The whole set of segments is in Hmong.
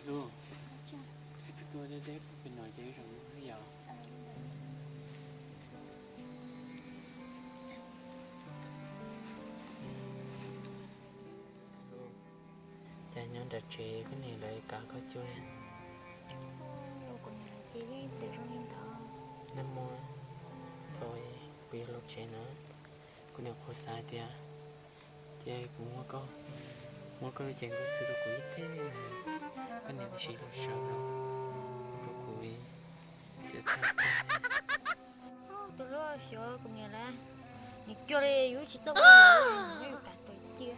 Lub, koj tuaj deb deb pem no ces wb zaum no yom. Cas nyob nram tsev koj niam lawv kav koj cuab li? Nag hmo thaum kuv yuav los tsev na, kuv niam qhuav xav tias cia kuv muab koj, muab koj lub cev nkauj xwb rau kuv ib teg, koj niam tab sis los sawv los rau kuv txiav tag tag. Tus hlob xyov kuv niam lawm, nws cuag li yus tsis txawj koj niam, yus kam tawm cia.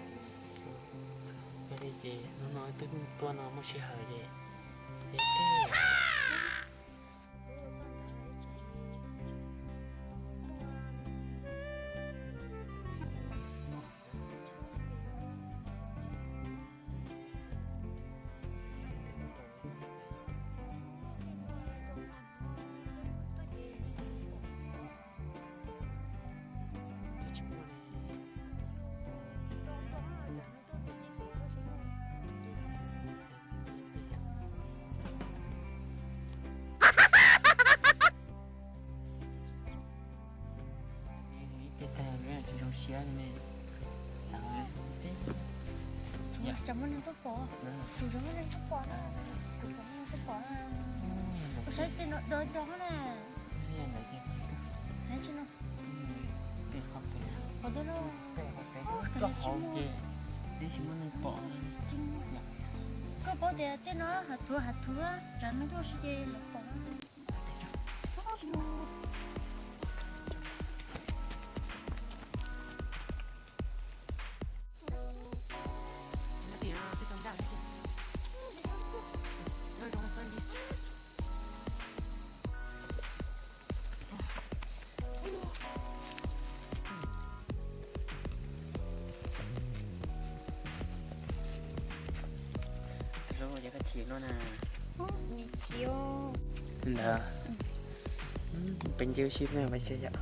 Yog li ces hnub no twb tuaj no muaj sij hawm ces, ces teg. Ib teg tag tsis zoo siab li ne. Xav tib, tsis muaj neeg tuaj pom, tus zoo muaj neeg tuaj pom, tus pom neeg tuaj pom na. Kuv saib tej no do do na. Qhov twg no, koj paub tias tej no hav thuv hav thuv, tsam neeg tuaj si ces lawv pom. Tus hlob, yog koj chim no na. Ntawd, peb nce wb sib pliag peb sib yom.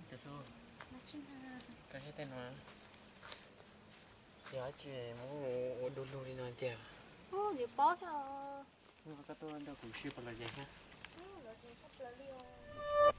Tus hlob, koj saib tej no, yog dab tsi muab ua du lug li no tiag? Ub, yuav paub thiab os. Koj tuaj nrog kuv sib puas los ze thiab? Los ze tshaj plaws li os.